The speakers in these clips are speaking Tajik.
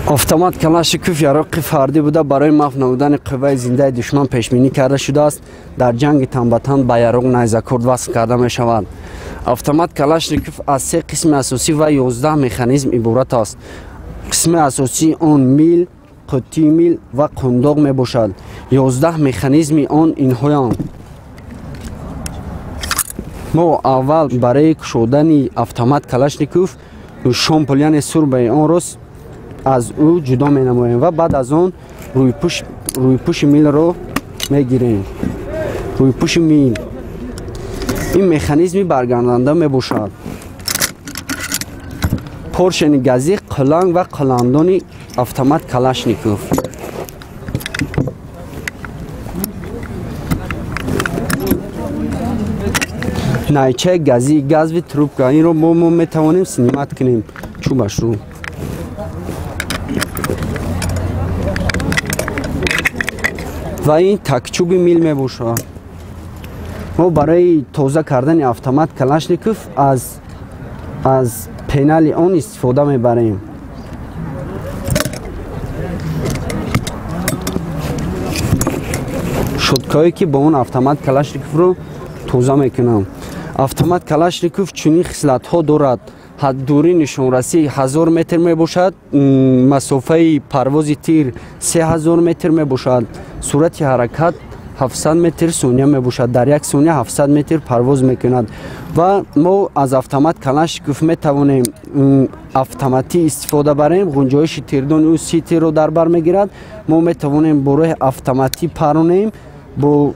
Автомат Калашников яроқи фардӣ буда барои маҳв намудани қувваи зиндаи душман пешбинӣ карда шудааст. Дар ҷанги тан ба тан ба яроқ найзакорд васл карда мешавад. Автомат Калашников аз се қисми асосӣ ва 11 механизм иборат аст. Қисми асосии он мил, қуттии мил ва қундоқ мебошад. 11 механизми он инҳоянд. Мо аввал барои кушодани автомат Калашников шомпул, яъне сурбаи онро аз ӯ ҷудо менамоем ва баъд аз он рӯйпӯши милро мегирем. Рӯйпӯши мил ин механизми баргарданда мебошад. Поршени газӣ, қиланг ва қиландони автомат Калашников. Найчаи газӣ, газви трубка, инро мо метавонем снимат кунем чӯбашро. Ва ин такчӯби мил мебошад. Мо барои тоза кардани автомат Калашников аз пенали он истифода мебарем. Шоткаҳое ки бо он автомат Калашниковро тоза мекунам. Автомат Калашников чунин хислатҳо дорад. Дури нишонрасӣ 1000 метр мебошад, масофаи парвози тир 3000 метр мебошад, суръати ҳаракат 700 метр сония мебошад. Дар як сония 700 метр парвоз мекунад. Ва мо аз автомат Калашников метавонем автоматӣ истифода барем. Ғунҷоиши тирдони ӯ 30 тирро дар бар мегирад. Мо метавонем бо роҳи автоматӣ паронем, бо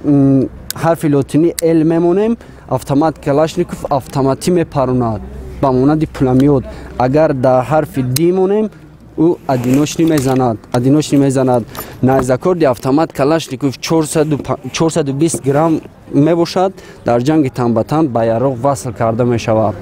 ҳарфи лотинӣ Л мемонем. Автомат Калашников автоматӣ мепаронад ба монанди пуломёт. Агар дар ҳарфи Д монем, ӯ одиночный мезанад, одиночный мезанад. Найзакорди автомат Калашников 420 грамм мебошад. Дар ҷанги тан ба тан ба яроқ васл карда мешавад.